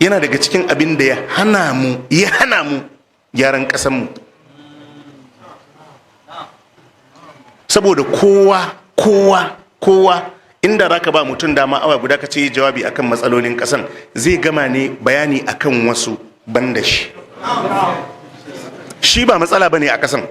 Yana daga cikin abin da ya hana mu gyaran ƙasanmu, saboda kowa kowa kowa, inda zaka ba mutum dama awa guda ka ce jawabi akan matsalolin ƙasan, zai gama ne bayani akan wasu banda shi. Shi ba matsala bane a ƙasan,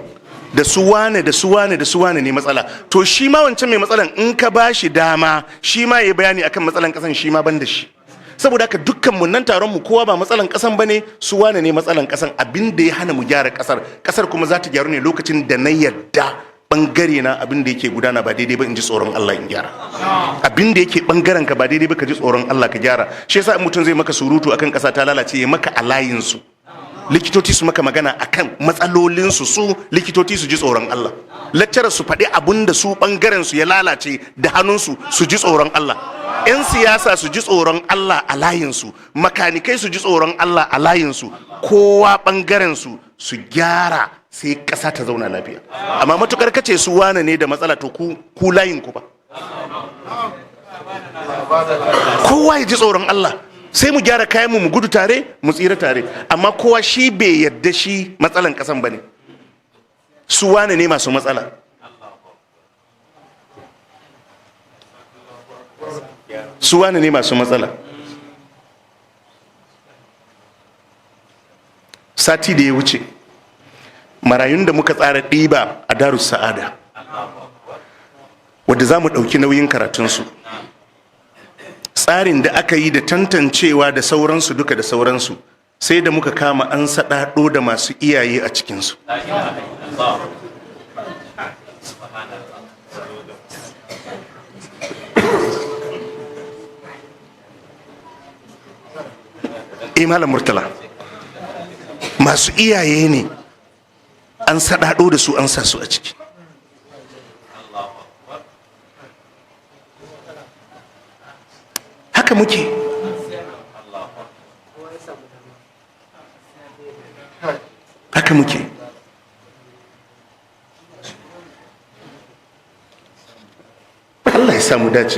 da su wane da su wane da su wane ne matsala. To shi ma wancan mai matsalan, in ka ba shi dama shi ma ya bayani akan matsalan ƙasan, shi ma banda shi. Saboda haka dukkan mu nan taron mu, kowa ba matsalan kasan bane, su wane ne matsalan kasan. Abin da ya hana mu gyara kasar, kasar kuma za ta gyaru ne lokacin da na yadda bangare na abin da yake gudana ba daidai ba, in ji tsoron Allah in gyara. Abin da yake bangaren ka ba daidai ba, ka ji tsoron Allah ka gyara. Shi yasa in mutum zai maka surutu akan kasa ta lalace, ya maka a layin su. Likitoci su maka magana akan matsalolinsu, su likitoci su ji tsoron Allah. Lecturer su faɗi abun da su ɓangaren su ya lalace da hannunsu, su ji tsoron Allah. 'Yan siyasa su ji tsoron Allah a layinsu. Makanikai su ji tsoron Allah a layinsu. Kowa ɓangaren su su gyara, sai ƙasa ta zauna lafiya. Amma matukar kace su wane ne da matsala, to ku layin ku ba. Kowa ya ji tsoron Allah, sai mu gyara kayan mu, mu gudu tare mu tsira tare. Amma kowa shi bai yadda shi matsalan kasan bane, su wane ne masu matsala. Su wane ne masu matsala. Sati da ya wuce, marayun da muka tsara ɗiba a Darus Sa'ada, wadda za mu ɗauki nauyin karatunsu, tsarin da aka yi da tantancewa da sauransu duka da sauransu, sai da muka kama an saɗaɗo da masu iyaye a cikinsu. Eh, Malam Murtala, masu iyaye ne an saɗaɗo da su, an sa su a ciki. Haka muke. Haka muke. Allah ya samu dace.